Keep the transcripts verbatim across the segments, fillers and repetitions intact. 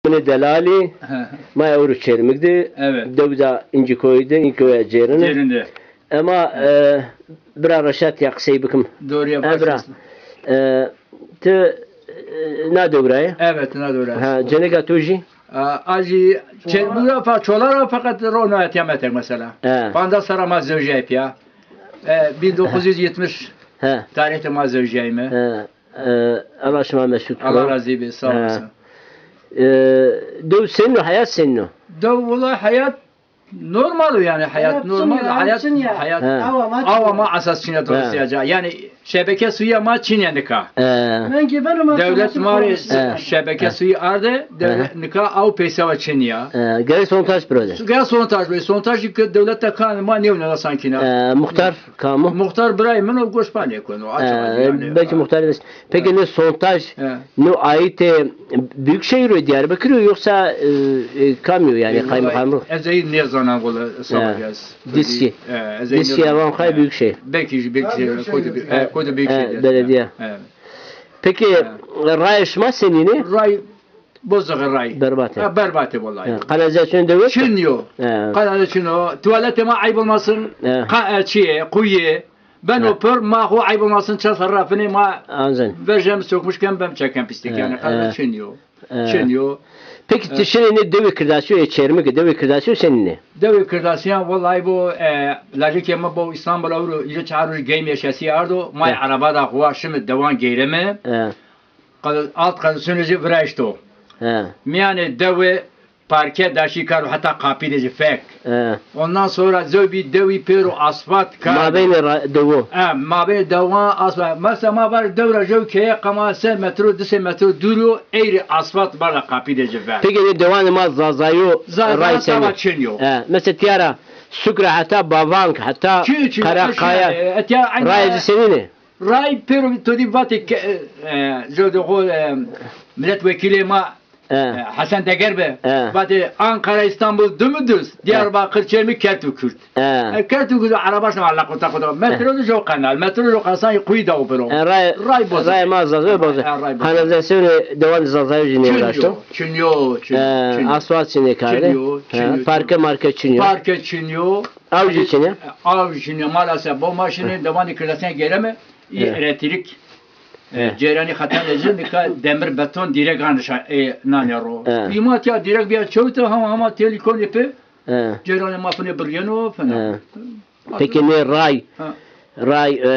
Nê delalî, ma ewro Çermik de, evet, dewda Încîkoyî de, Încîkoya cêrine. Cêrinde. Ema, e, bira Reşat ya qisey bikim. Doğru ya, e, bira, e, ti, e, na dewra yê? Evet, na dewra. Ha, cenega to jî? A, a jî Çermû ra fa, Çola ra feqet ro no etîya metek mesela. He. Panzdeh serra ma zewjîyayî pîya. E, bin dokuz yüz yetmiş tarîh de ma zewjîyayîme. He. E, Allah şima mesut kero. Allah razî bê, sağ olasın. E, dew senîn o, heyat senîn o? Dew wela heyat normal o yanî, heyat normal, heyat, heyat, awa ma esas çin ya, doğrusu ya ca. Yanî şebeke suyu ya ma çin ya nika. E. Dewlet ma rê şebeke suyu arde, dewlet nika aw peysewa çin ya. E, gerek sondaj biro de. Gerek sondaj biro. Sondaj ki dewlet de kan ma nêwna sanki na. E, muxtar kam o? Muxtar birayê min o, goş pa nêkeno. Belkî muxtar. Peki nê sondaj, no ayîtê Büyükşehir o, Diyarbakır o, yoksa, e, e, kamî yo yanî, kaymakam ro? Ez ey nêzanan wele, savaş ez. Diskî. Diskî ewan xay Büyükşehir. Belkî jî, belkî jî, kotî Büyükşehir, e, kotî Büyükşehir. Belediye. Peki rayê şima senîn ê? Ray Bozixî ray. Berbat ê. Ha, berbat ê wellahî. Ha, kanalîzasyon de yok. Çin yo. Ha. Kanalîzasyon o. Tuvaletê ma eyb olmasın. Ha. Ka-, e, çi yê, quyu yê. Beno pir, ma xo eyb olmasın, çar serra finê ma verjem, sökmüş ken bem çeken pislik yanî. Kanalîzasyon çin yo. Ha. Çin yo. Peki ti şinê nê dewê Kirdasîyo yê Çermik, dewê Kirdasîyo senîn ê? Dewê Kirdasîyan wellahî bo, e, lajikê mi bo Îstanbul ewro, îro çar roj geyme şesî ardo, ma araba da xo şimi dewan geyreme. Ha. Qal-, alt qalisasyonê ci viraşto. He. Mîyanê dewe parke daşî karo, heta qapî de ci fek. He. Ondan sonra zewbî dewî pêro asfalt kar. Mabênê ra-, dewo. He, mabênê dewan asfalt. Mesela ma var dew ra jew keye qama se metro, di sey metro dûr o, eyrî asfalt barda qapî de ci ver. Peki nê dewanê ma Zazayo ray senîn ê? Çin yo. He, mesela tîya ra Sukra heta Bavank, heta Karakaya. Ray ci senîn ê? Ray pêro to dî vatê ke-, e, e, zewdê xo, e, milletvekilê ma, e, Hesen Deger bi. E. Vatê Ankara, İstanbul dümdüz, Diyarbakır, Çermik, Kerkük kürt. E. E, Kerkük kürt araba şima leqota xo da. Metro de jo kanal, metro jo kasan quyu da o biro. E, ray, ray boz. Ray ma Zazayo boz. E, ray boz. Kanalîzasyonê dewan Zazayo jî nêviraşto. Çin yo, çin yo, çin yo. E, asfalt çin ê kardê. Çin yo, çin yo. Parke marke çin yo. Parke çin yo. Aw jî çin ya? Aw jî çin ya, maalesef. Bo ma şinê dewanê Kirdasîyan gêreme, î elektrik, e, ceyranî xetanê ci nika demir beton dîrek anişa, e, nanê ro. Î ma tîya dîrek bîya çewte, hema hema têlî konê pê, ceyranê ma finê birîyeno, fena. Peki nê ray, ray, e,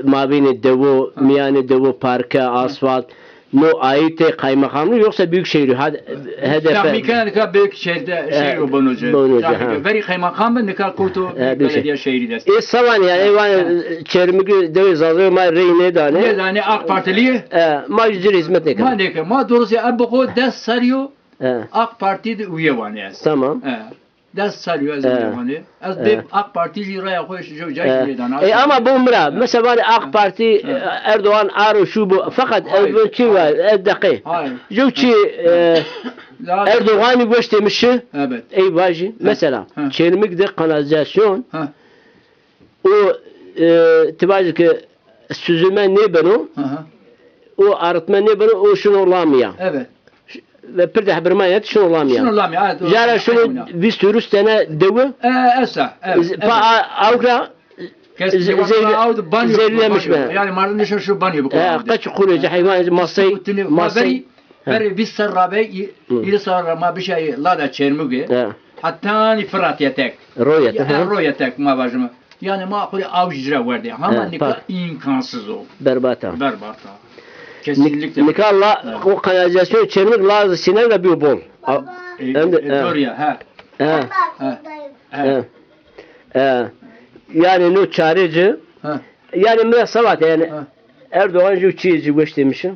mabênê dewo, mîyanê dewo, parke, asfalt, no ayîtê kaymakamlî yoksa Büyükşehir, ha, H D P? Tahmîn kena nika Büyükşehir de, şehir o bono ci. Bono ci, ha. Verî kaymakam bi, nika koto belediye şehirî dest. Ê sevan yanî, ê vanê Çermik, dewê Zazayo ma rey nêdanê. Nêdanê, AK Partilî yê. E, ma jî ci rê hizmet nêkena. Ma nêke. Ma doğrusu ez bi xo des serrî yo AK Partî de üye wanê ez. Tamam. E. Des serrî yo ez ewro vanê. Ez bê AK Partî jî raya xo jew cayî nêdana. E, ama bo mi ra, mesela vanê AK Partî, e, Erdoğan aro şû bo, feqet ez bo çi va, ez deqê. Jew çi, e, Erdoğanî weştê mi şi, ey vajî. Mesela, Çermik de kanalîzasyon, o, e, ti vajî ke süzülme nêbeno, o arıtma nêbeno, o şino Lamîya. Evet. Ve pir de hebirma yet şino Lamîya. Şino Lamîya, evet. Jara şino vîst û rû sene dewi. E, esa, evet. Pa awk ra zerîlemiş mi? Yanî mardim nişo şino banyo bikero. Qeç qulê ci, heywan, masey, masey. Verî vîst serr ra vey, hîris serr ra ma bişayî lada Çermugê. Hetanî Firat yetek. Ro yetek. Ro yetek ma vajime. Yanî ma xo rê aw jî ci ra werdê. Hama nika îmkansız o. Berbat a. Berbat a. Kesinlikle. Nika la, o kanalîzasyon Çermik la zî sînay ra bîyo bol. Doğru ya, ha. Ha. Ha. Yanî no çare ci. Yanî mi se vatê yanî. Erdoğan ju çîyê ci weştê mi şi.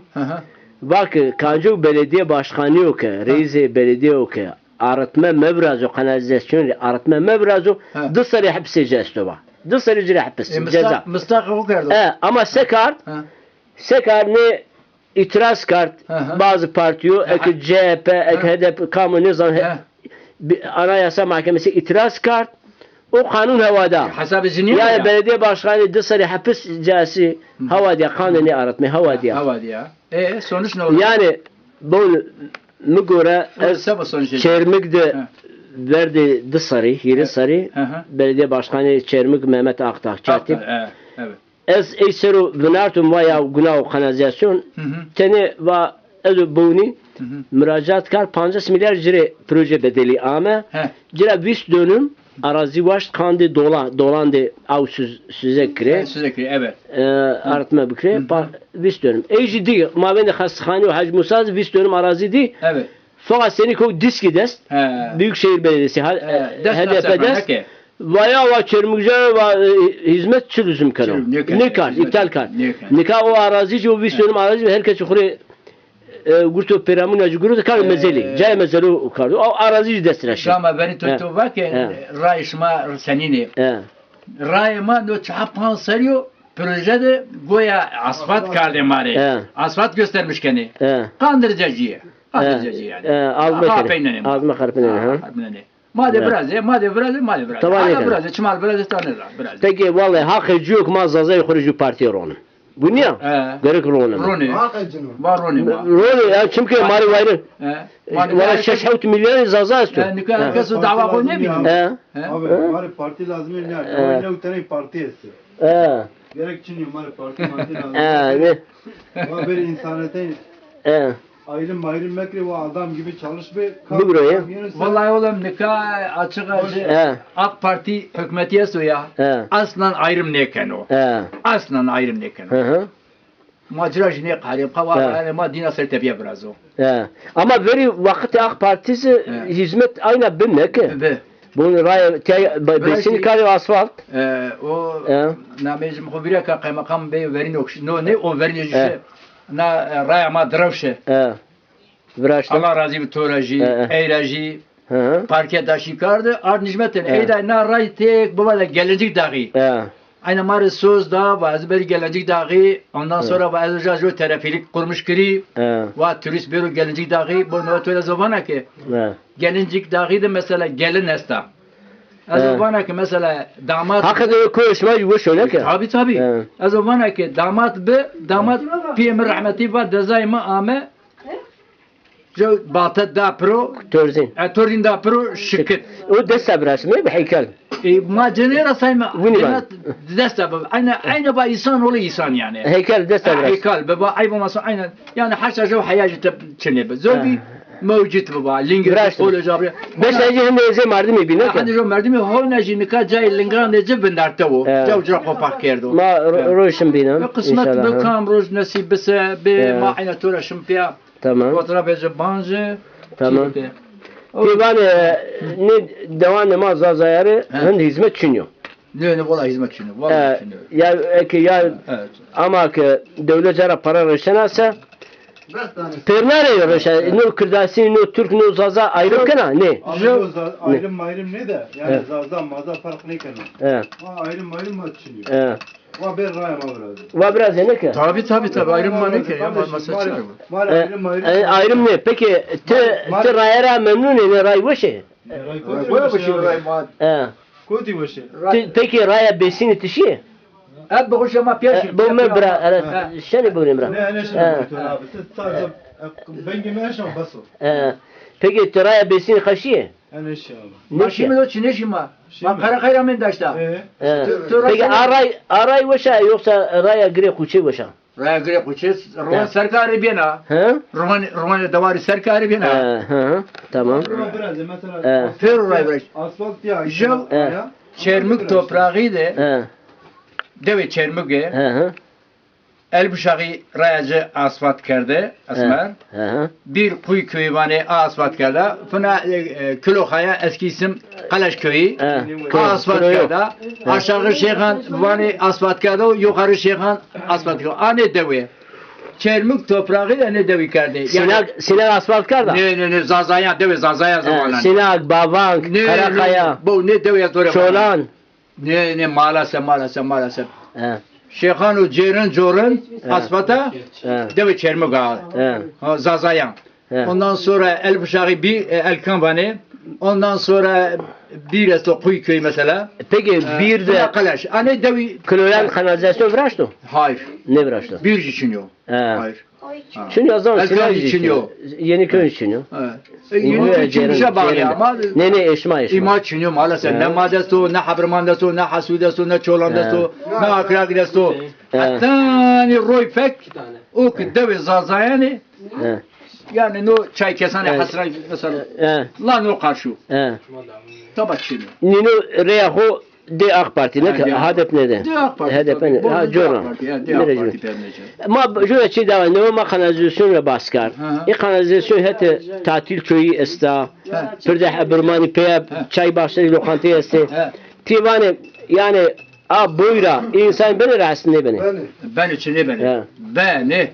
Va ke kanco belediye başkanî yo ke, reîsê belediye yo ke, arıtme mevirazo, kanalîzasyon rê arıtme mevirazo, di serrî hepisê ci esto va. Di serrî ci rê hepis, ceza. Mistaq xo kerdo. E, ama se kard? Se kard nê îtiraz kard bazı partîyo, eke C H P, eke H D P, kamo nêzan, Anayasa Mahkemesi îtiraz kard. O kanun hewa da. Hesabê ci nîyo ya? Belediye başkanı di serrî hepis cezası hewa diya, kanunê arıtme hewa diya. Hewa diya. E, sonuç ne oldu? Yanî bu Mi gore ez Çermik de verdê di serrî, hîrê serrî belediye başkanê Çermik Mehmet Aktak çatî. Aktak, e, evet. Ez ey ser o vinartim va ya guna û kanalîzasyon. Tenê va ez û Bownî muracaat kar, pancas milyar ci rê proje bedelî ame. Ci ra vîst dönüm arazî waşt, qandê dola, dolandê aw süz-, süze kirê. Süze kirê, evet. E, arıtma bikirê, pa-, vîst dönüm. Ey jî dî, mabêndê xestexanî û Hec Musa zî vîst dönüm arazî dî. Evet. Fakat senî ko diskî dest, Büyükşehir Belediyesi, ha-, H D P dest. Vaya va Çermikce va, e, hizmet çi lüzum keno? Nêkar, iptal kar. Nika o arazî ci, o vîst dönüm arazî, her kes xwu rê e, gurto pêramûna ci gurto kar mezelî. Cayê mezelo kardo. O arazî jî dest ra şi. Gama verî to, to va ke rayê şima senîn ê. Rayê ma no çar panc serrî yo proje de goya asfalt kardê ma rê. Asfalt göstermiş kenê. Qandirî ci yê. Qandirî ci yê yanî. Azme xarpênenê. Azme xarpênenê, ha. Ma de virazê, ma de virazê, ma de virazê. Hala virazê, çima virazê, ta nêzan, virazê. Peki, vallahi haqê ci yo ke ma Zazayê xwu rê ju partîye ronim. Bu nîya? Gerek ronim. Ronê. Va ronê ma. Ronê ya, çimkî ma rê wayîrê. Valla şeş hewt milyarî Zaza esto. Nika kes o dawa xo nêbîno. Abi, ma rê partî lazim nîya. Newtene partî esto. Gerek çinî yo, ma rê partî, partî lazim. Ma bir insanete Ayrım mayrım mekrê, wa adam gibi çalış be. Bugro ya. Vallahi oğlum, nika açık açık AK Parti hükümeti esto ya. Aslan ayrım nêkeno. Aslan ayrım nêkeno. Ma ci ra jî nêqarî, qa wa, yanî ma dîna ser tepîya virazo. Ama verî wextê AK Partî zî hizmet ayna bi neke. Bi. Bon raya tey be-, besin karê asfalt. E, o nameyê ci mi xo vîra ka, qeymeqam bey verîn o kişi. No ne o verîn o kişi. Na, e, raya ma direwşe. Viraşte. Allah razî bi to ra jî, ey ra jî. Parke daşî kardi, ard nijmetên. Ey da na ray tek biba de Gelincik Dağı. Ayna ma rê soz da, va ez berî Gelincik Dağı, ondan sonra va ez uca jo teleferik kurmuş kirî. Va turist bêro Gelincik Dağı, bo no to ez vana ke. Gelincik Dağı de mesela gelin esta. Ez vana ke mesela damat. Hakikaten o koyê şima jî weş o, ne ke? Tabii, tabii. Ez vana ke damat bi, damat piyê mi rahmetî va dezayê mi ame. Jo bate da piro. Torzîn. E, torzîn da piro şikit. O desta biraz mi? Bi heykel. E, ma cenê ra sayma. Winî ben. Desta bi. Aynı, aynı ba insan oğlu insan yani. Heykel desta biraz. Heykel. Baba ayıp olmasın, aynen. Yani haşa jo heyacı tep çinê bi. Zor bir mevcut baba. Lingir, kole cabri. Beş aycı hem de eze mardimî bîne. Hani jo mardimî ho ne jî nika cayê lingan de ci vindarte o. Caw cira qopak kerdo. Ma ro-, roşin bîne. Kısmet bi, kam roj nesîb bise bi, ma ayna to ra şim piya. Tamam. Fotoğrafê ci ban ci. Tamam. Pê vanê, nê dewanê ma Zazayarî hind hizmet çin yo. Ne, ne, wala hizmet çin yo. Wala çin yo. Ya eke ya, ama ke dewlet cara para reşena se, pêrnarê reşe, no Kirdasî, no Türk, no Zaza ayrım kena, ne? Ayrım mayrım ne de, yani Zaza, Maza fark ne kena. Ha, ayrım mayrım ma çin yo. Wa bê raya ma virazê. Wa virazê, ne ke? Tabi, tabi, tabi. Ayrım ma ne ke? Ya, ma, ma se çi ayrım? Ma rê ayrım, ayrım. E, ayrım ne? Peki ti, ti raya ra memnun ê, ne ray weş ê? Ray kotî weş ê, ray ma. E. Kotî weş ê? Ti, peki raya Bêsînî ti şî? Eb bi xuşa ma piya şî. Bo mi bira, şenê bo mi bira. Ne, ne şenê bo mi bira. Ti sadece bengê mi eşan bes o. E. Peki ti raya Bêsînî qe şî? Ene şî ama. Ma şîme do çi nêşî ma. Ma Qereqay ra mên daşta. Peki a ray, a ray weş a yoksa raya Girê Quçê weş a? Raya Girê Quçê rowan serka rê bêna. He? Rowan, rowan dewarî serka rê bêna. He, he, tamam. Ama biraz da mesela pêro ray biraz. Asfalt ya. Çermik toprağı de. He. Dewê Çermik e. He, he. Elbuşaxî raya ci asfalt kerde, esmer. Hı hı. Bir Kuy köyü vanê asfalt kerda. Fina, e, e, Kiloxaya, eski isim Qeleş köyü. Asfalt kerda. Aşağı Şêxan vanê asfalt kerda û yukarı Şêxan asfalt kerda. Anê dewê. Çermik toprağı de ne dewi kerdê. Sînag, Sînag asfalt kerda? Ne, ne, ne, Zazayan, dewê Zazayan zamanı. Sînag, Bavang, Qereqaya. Ne, ne, bo ne dewê ez to rê. Çolan. Ne, ne, maalesef, maalesef, maalesef. He. Şêxan û cêrin, corin, asfata, dewê Çermik a. He. Ha, Zazayan. He. Ondan sonra Elbuşaxî bir, e, Elkan vanê. Ondan sonra bir esto Kuy köyü mesela. Peki, e, bir de Qeleş. Anê dewî Kiloyan kanalizasyon viraşto? Hayır. Ne viraşto? Bir için yok. He. Hayır. Ha. Çinyo, ez zan, Elkan Sînay jî çinyo. Çinyo. Yeni köyün çinyo. Ha. E, Yeni köy çinmişe bağlı ama. Ne, ne, eşma, eşma. Îma çinyo maalesef. Ne ma dest o, ne Hebirman dest o, ne Hesû dest o, ne Çolan dest o, ne Akrag dest o. Hetanî roy fek o ki dewê Zazayanê. Yanî no çay kesanê hesra mesela. La no karşu. Taba çinyo. Nîno reya xo Dê AK Partî, ne ki HDP nêdê. Dê AK Partî, HDP tabii. Ne. Ha, cora. Dê AK Partî, ya, dê AK Partî pernece. Ma jura çi dawa, newe ma kanalizasyon ra bas kerd. Ê kanalizasyon hetê Tatil Köyü esta. Pirdê Hebirmanî peye çay bahçesi, lokantê estê. Ti vanê, yanî, a boy ra însan benê rahatsız nêbenê? Benê. Benê, çi nêbenê? Benê.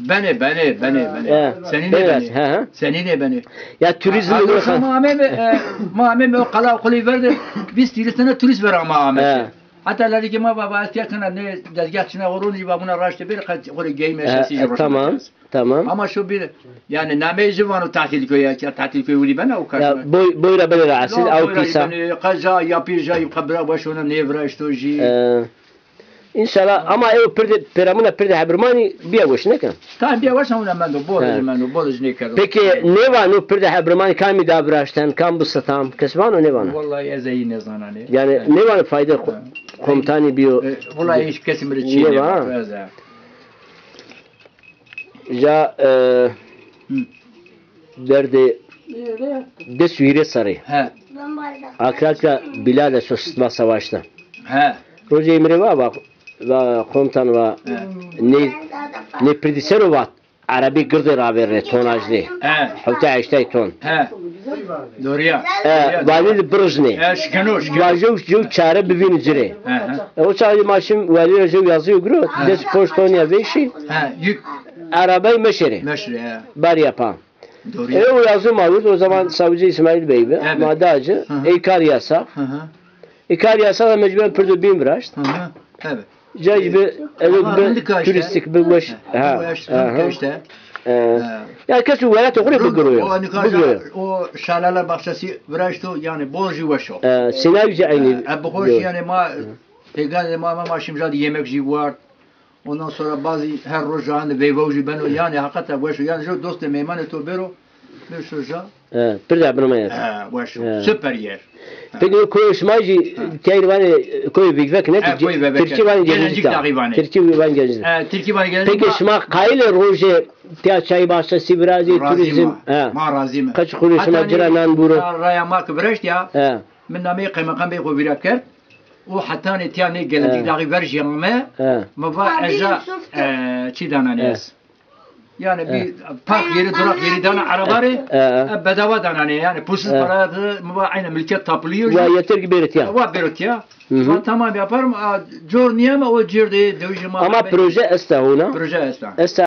Benê, benê, benê, benê. He, senî nêbenê? He, he. Senî nêbenê? Ya turizm. Ha, ma ameme, e, ma ameme o qala kulî ver de vîst hîris tane turîst ver ama ameme. He. Heta lalîkê ma va, va ez tiya kena ne dezgeh çine, o ronî va buna raştê bêrê, qet xo rê geyîme şesî jî roşna. Tamam, tamam. Ama şu bir, yanî nameyê jî vano Tatil Köyü ya, Tatil Köyü wilî bena o kaşma. Ya boy, boy ra benê rahatsız, aw pîsa. Qe ja yapî ja qe bira weş ona nêviraşto jî. E, Înşallah, ama ew pirdê, pêramuna pirdê Hebirmanî bîya weş, neke? Tamam, bîya weş, ama mendo, bol mendo, bol jî nêkero. Peki, nêva no pirdê Hebirmanî kamî da viraşten, kam bi sitam, kes vano, nêvano? Wellahî ez ey nêzananê. Yanî, nêvano fayde ko-, komutanî bîyo. E, wellahî hiç kesî mi rê çî nêva. Nêva, ez e. Ja, e, derdê des û hîrê serrî. He. Akraka Bilal Eso sitma savaşta. He. Rojê îmrê va, va, va komutan va, ne, ne pirdî sero vat. Erebî girdê ravêrê tonajlê. He. Hewtay heştay ton. He. Doğru ya. E, valî de birijnê. E, şikeno, şikeno. Va jew, jew çare bivînî ci rê. He, he. E, o çaxî ma şim valî ra jew yazîyo girot. He. Des poşt tonya vêşî. He, yük. Erebey meşerê. Meşerê, he. Bar yapa. Doğru ya. E, o yazî ma wird, o zaman savcı İsmail Bey bi. Evet. Ma da ci. Hı hı. Ey kar yasax. Hı hı. Ê kar yasax da mecburen pirdo bîn viraşt. Hı hı. Evet. Cayî bi, edo bi turîstîk bi weş. Ha. Weş, ha, ha. İşte. E, ya kesî welatê xo rê bigiro ya. O nika bigiro ya. O şelale bahçesi viraşto, yanî bol jî weş o. E, sînay jî eynî. E, bi xo jî yanî ma pêganê ma, ma, ma şim ja de yemek jî ward. Ondan sonra bazı her roj ande veyve jî beno. Yanî hakikaten weş o. Yanî jo dostê meymanê to bêro. Bêro şo ja. E, pirdê Hebirmanî. E, weş o. E. Süper yer. Peki o koyê şima jî teyr vanê koyê Vîgvek ne? E, koyê Vîgvek. Tirkî vanê Gelencik Dağı vanê. Tirkî vanê Gelencik Dağı. E, Tirkî vanê Gelencik Dağı. Peki şima qayîl ê rojê tiya çay bahçesi virazê turizm? Razî ma. Ma razî ma. Kaç kuruşê şima cira nan buro? Raya ma ki viraşt ya. He. Mi nameyê qeymeqam bey xo vîra kerd. O hetanê tiya nê Gelencik Dağı ver jî ame. He. Mi va ez ja, e, çî dananê ez. Yani bir park yeri, durak yeri dana araba rê, e, bedava dananê. Yani pulsuz para, mi va aynen mülkiyet tapuluyor. Wa yeter ki bêrê tiya. Wa bêro tiya. Hı hı. Va tamam yaparım. A, cor niyeme o cir de dewiji ma. Ama proje esta hona. Proje esta. Esta.